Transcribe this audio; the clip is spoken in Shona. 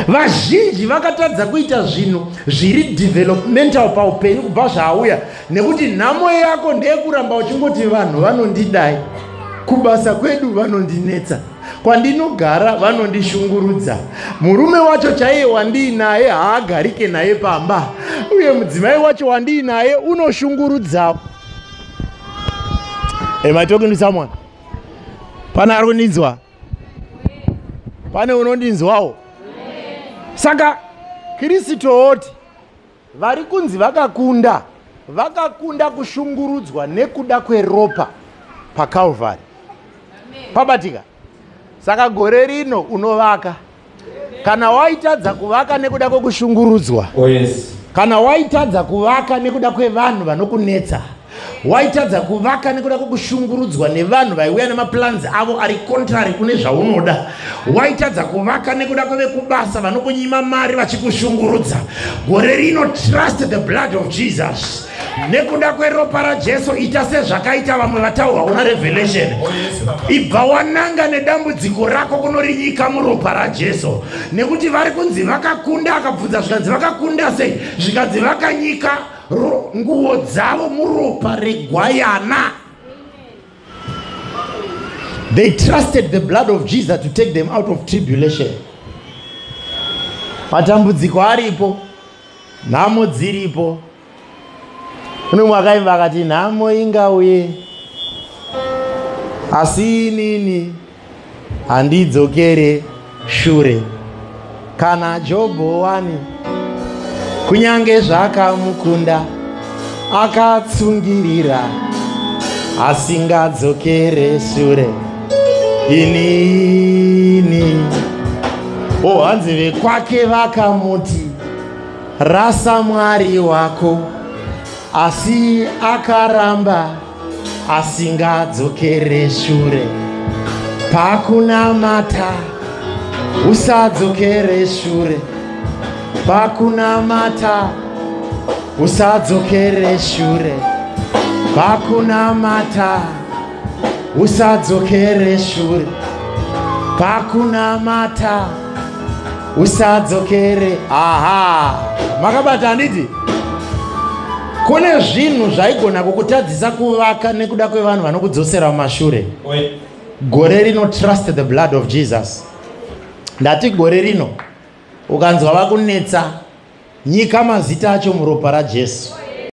Vazhinji vakatadza kuita zvinhu zviri developmental paupenyu kubva zvaauya, nekuti nhamo yako ndeyekuramba uchingoti vanhu vanondidai, kubasa kwedu vanondinetsa, kwandinogara vanondishungurudza, murume wacho chaiye wandiinaye haagarike naye pamba, uye mudzimai wacho wandiinaye unoshungurudzawo. Am I talking to someone? Pane ari kundinzwa? Pane unondinzwawo? Saka Kristu oti vari kunzi vakakunda, vakakunda kushungurudzwa nekuda kweropa paCalvary. Pabatika. Saka gore rino unovaka. Kana waitadza kuvaka nekuda kwekushungurudzwa, Oh, yes. kana waitadza kuvaka nekuda kwevanhu vanokunetsa, waitadza kuvaka nekuda kwekushungurudzwa nevanhu vaiuya nemaplans avo ari contrary kune zvaunoda, waitadza kuvaka nekuda kwevekubasa vanokunyima mari vachikushungurudza, gore rino trust the blood of Jesus. Nekuda kweropa raJesu ita sezvakaita vamwe vataurwa kuna Revelation. Oh, yes, Papa. Ibva wananga nedambudziko rako kunorinyika muropa raJesu, nekuti vari kunzi vakakunda. Akabvunza zvikanzi vakakunda sei? Zvikanzi vakanyika nguo dzavo muropa regwayana. They trusted the blood of Jesus to take them out of tribulation. Matambudziko aripo, nhamo dziripo. Kune mumwe akaimba akati nhamo ingauye asi inini handidzokere shure. Kana Jobho wani kunyange zvakamukunda akatsungirira asingadzokere shure. Inini oh, hanzi vekwake vakamuti rasa Mwari wako, asi akaramba asingadzokere shure. Pakunamata usadzokere shure, pakunamata usadzokere shure, pakunamata usadzokere shure, pakunamata usadzokere. Aha, makabata handiti? Kune zvinhu zvaigona kukutadzisa kuvaka nekuda kwevanhu vanokudzosera mumashure. Oh, yes. Gore rino trust the blood of Jesus. Ndati gore rino ukanzwa vakunetsa, nyika mazita acho muropa raJesu.